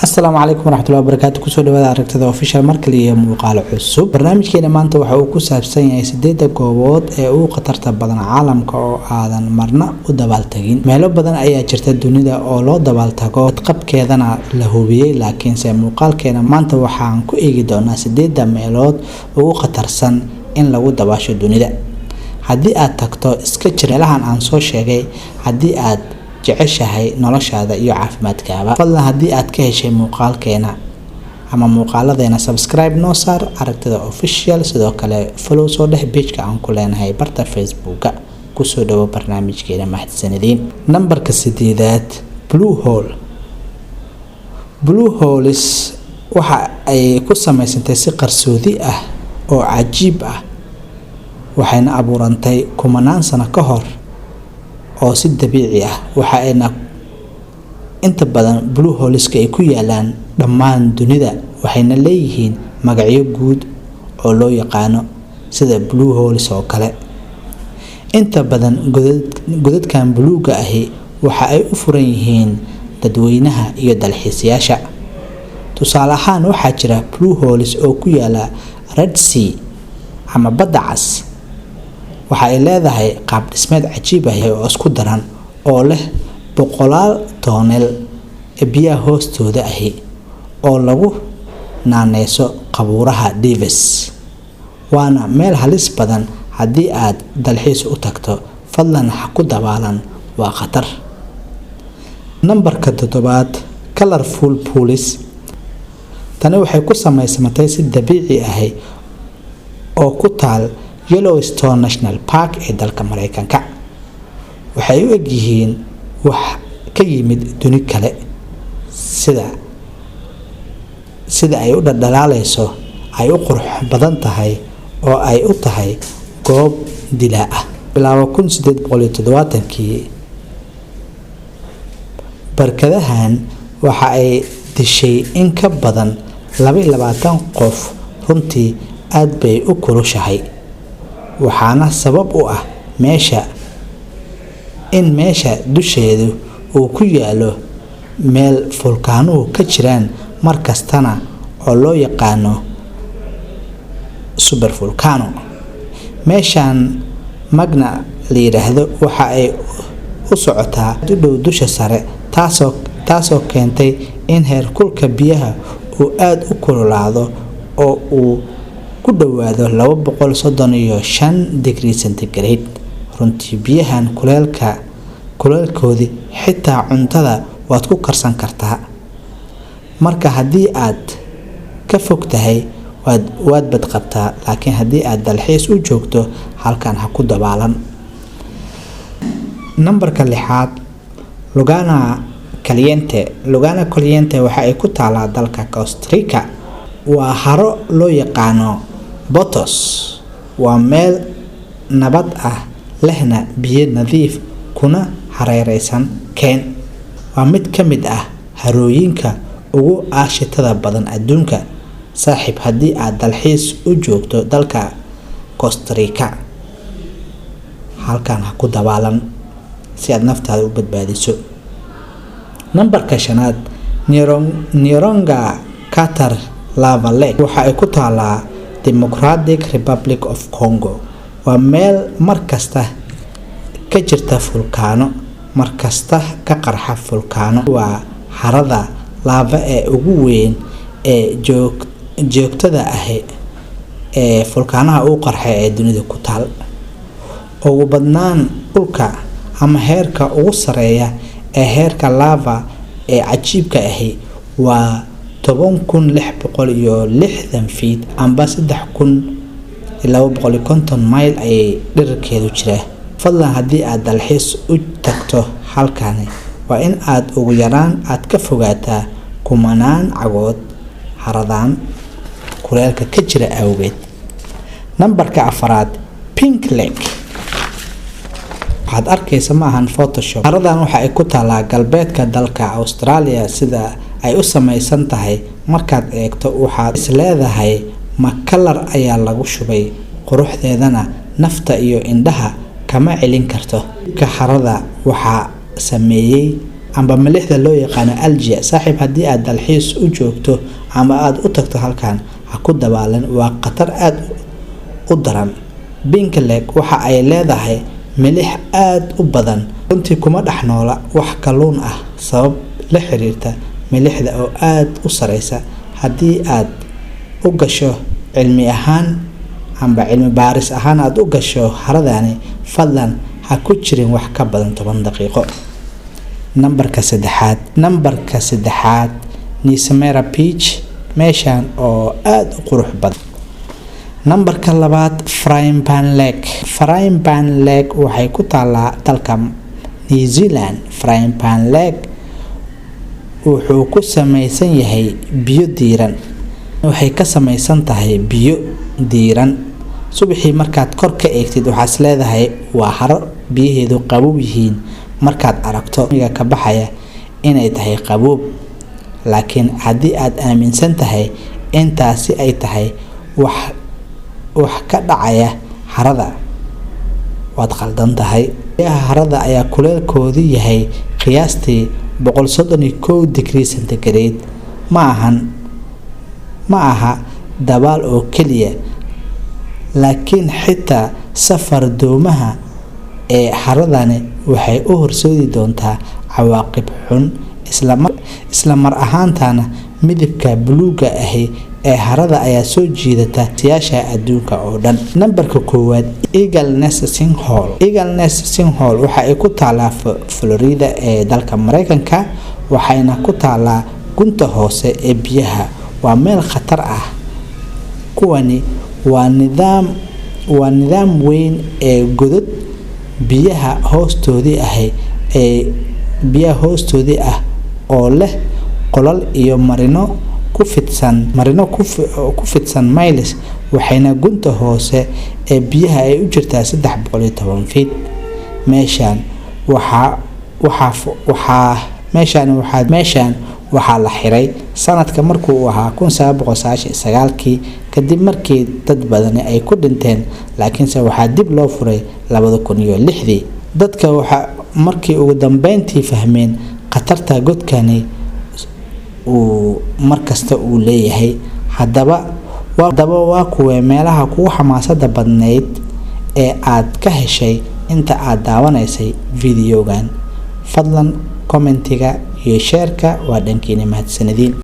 Asalaamu calaykum waraxmatullahi wabarakaatu. Kusoo dhawaada Aragtida Official markale iyo muuqaalo cusub. Barnaamijkeena maanta waxa uu ku saabsan yahay sideedda goobood ee ugu khatarta badan caalamka oo aadan marna u dabaaltagin. Meelo badan ayaa jirta dunida oo loo dabaaltago, badqabkeedana la hubiyey, laakiinse muuqaalkeena maanta waxaan ku eegi doonaa sideedda meelood ugu khatarsan in lagu dabaasho dunida. Haddii aad tagto, iska jir meelahan aan soo sheegay haddii aad jeceshahay noloshaada iyo caafimaadkaaba. Fadlan, haddii aad ka heshay muuqaalkeena ama muuqaaladeena, subscribe noo saar Aragtida Official, sidoo kale follow soo dheh pageka aan ku leenahay barta Facebooka. Kusoo dhawo barnaamijkeena, mahadsanadiin. Nambarka sideedaad, Blue Hole. Blue Holes waxa ay ku samaysantay si qarsoodi ah oo cajiib ah, waxayna abuurantay kumanaan sano ka hor oo si dabiici ah. Waxa ayna inta badan blue holeska ay ku yaalaan dhammaan dunida, waxayna leeyihiin magacyo guud oo loo yaqaano sida blue holes oo kale. Inta badan godadkan buluuga ahi waxa ay u furan yihiin dadweynaha iyo dalxiisayaasha. Tusaale ahaan, waxaa jira blue holes oo ku yaala Red Sea ama Badda Cas. Waxa ay leedahay qaab dhismeed cajiib ah oo isku daran oo leh boqolaal tunnel ee biyaha hoostooda ahi oo lagu naaneyso qabuuraha Davis, waana meel halis badan. Haddii aad dalxiis u tagto, fadlan ha ku dabaalan, waa khatar. Nambarka toddobaad, Colorful Pools. Tani waxay ku samaysmatay si dabiici ahi oo ku taal Yellowstone National Park ee dalka Mareykanka. Waxay u egyihiin wax ka yimid duni kale. Sida ay u dhaldhalaaleyso, ay u qurux badan tahay oo ay u tahay goob dilaa ah. Bilaabo 1870-kii, barkadahan waxa ay dishay in ka badan 22 qof. Runtii aad bay u kulushahay, waxaana sabab u ah meesha in meesha dusheedu uu ku yaalo meel fulkaanuhu ka jiraan mar kastana oo loo yaqaano super volcano. Meeshaan magma la yidhaahdo waxa ay u socotaa u dhow dusha sare, taasoo keentay in heerkulka biyaha uu aada u kululaado oo uu ku dhowaado 235 degree centigrade. Runtii biyahan kuleelkoodii xitaa cuntada waad ku karsan kartaa. Marka haddii aad ka fog tahay, waad badqabtaa, laakiin haddii aad dalxiis u joogto, halkan ha ku dabaalan. Nambarka lixaad, Laguna Caliente. Laguna Caliente waxa ay ku taalaa dalka Costa Rica. Waa haro loo yaqaano Potos. Waa meel nabad ah, lehna biyo nadiif kuna hareereysan keen. Waa mid ka mid ah harooyinka ugu aashitada badan adduunka. Saaxiib, haddii aad dalxiis u joogto dalka Costa Rica, halkan ha ku dabaalan si aad naftaada u badbaadiso. Nambarka shanaad, Nyiragongo Crater Lava Lake. Waxa ay ku taalaa Democratic Republic of Congo. Waa meel markasta ka jirta fulkaano, markasta ka qarxa fulkaano. Waa harada lava ee ugu weyn ee joogtada ahi ee fulkaanaha uu qarxa ee dunida ku taal. Ugu badnaan dhulka ama heerka ugu sareeya ee heerka lava ee cajiibka ahi waa 10,660 feet amba 3,250 mayl ayay dhererkeedu jiraa. Fadlan, haddii aad dalxiis u tagto halkani, waa in aad ugu yaraan aad ka fogaataa kumanaan cagood haradan kuleelka ka jira awgeed. Nambarka afaraad, Pink Lake. Waxaad arkaysa ma ahan Photoshop. Haradan waxa ay ku taalaa galbeedka dalka Australia. Sida ay u samaysan tahay markaad eegto, waxaad is leedahay Ma kalar ayaa lagu shubay? Quruxdeedana nafta iyo indhaha kama celin karto. Ka harada waxaa sameeyey amba milixda loo yaqaano algae. Saaxiib, haddii aad dalxiis u joogto ama aada u tagto halkan, ha ku dabaalan, waa khatar aada u daran. Pink Lake waxa ay leedahay milix aada u badan. Runtii kuma dhex noola wax kalluun ah sabab la xiriirta milixda oo aada u sareysa. Haddii aad u gasho cilmi ahaan amba cilmi baaris ahaan aada u gasho haradani, fadlan ha ku jirin wax ka badan 10 daqiiqo. Nambarka saddexaad, Nismera Beach, meeshan oo aada u qurux badan. Nambarka labaad, Fryingpan Lake. Fryingpan Lake waxay ku taalaa dalka New Zealand. Fryingpan Lake wuxuu ku sameysan yahay biyo diiran, waxay ka sameysan tahay biyo diiran. Subaxii markaad kor ka eegtid, waxaad is leedahay waa haro biyaheedu qaboob yihiin, markaad aragto ka baxaya inay tahay qaboob. Laakiin haddii aad aaminsan tahay intaasi ay tahay wax ka dhacaya harada, waad khaldan tahay. Biyaha harada ayaa kuleelkoodu yahay qiyaastii 131 degree centigrade. Ma aha dabaal oo keliya, laakiin xitaa safar doomaha ee haradani waxay u horseedi doontaa cawaaqib xun. Isla mar ahaantana midabka buluuga ahi ee harada ayaa soo jiidata siyaasha adduunka oo dhan. Nambarka koowaad, Eagle Nest Sinkhole. Eagle Nest Sinkhole waxa ay ku taalaa Florida ee dalka Mareykanka, waxayna ku taalaa gunta hoose ee biyaha. Waa meel khatar ah. Kuwani waa nidaam weyn ee godad biyaha hoostoodii ahi ee biyaha hoostoodii ah oo leh qolal iyo marino ku fidsan miles, waxayna gunta hoose ee biyaha ay u jirtaa 310 feet. Meeshaan waxaa la xiray sanadka markuu ahaa 1999-kii, kadib markii dad badani ay ku dhinteen, laakiinse waxaa dib loo furay 2006-dii. Dadka waxa markii ugu dambeyntii fahmeen khatarta godkani uu markasta uu leeyahay. Haddaba waa kuwee meelaha kugu xamaasada badnayd ee aad ka heshay inta aad daawanaysay videogan? Fadlan commentiga iyo shareka waa dhankiina. Mahadsanediin.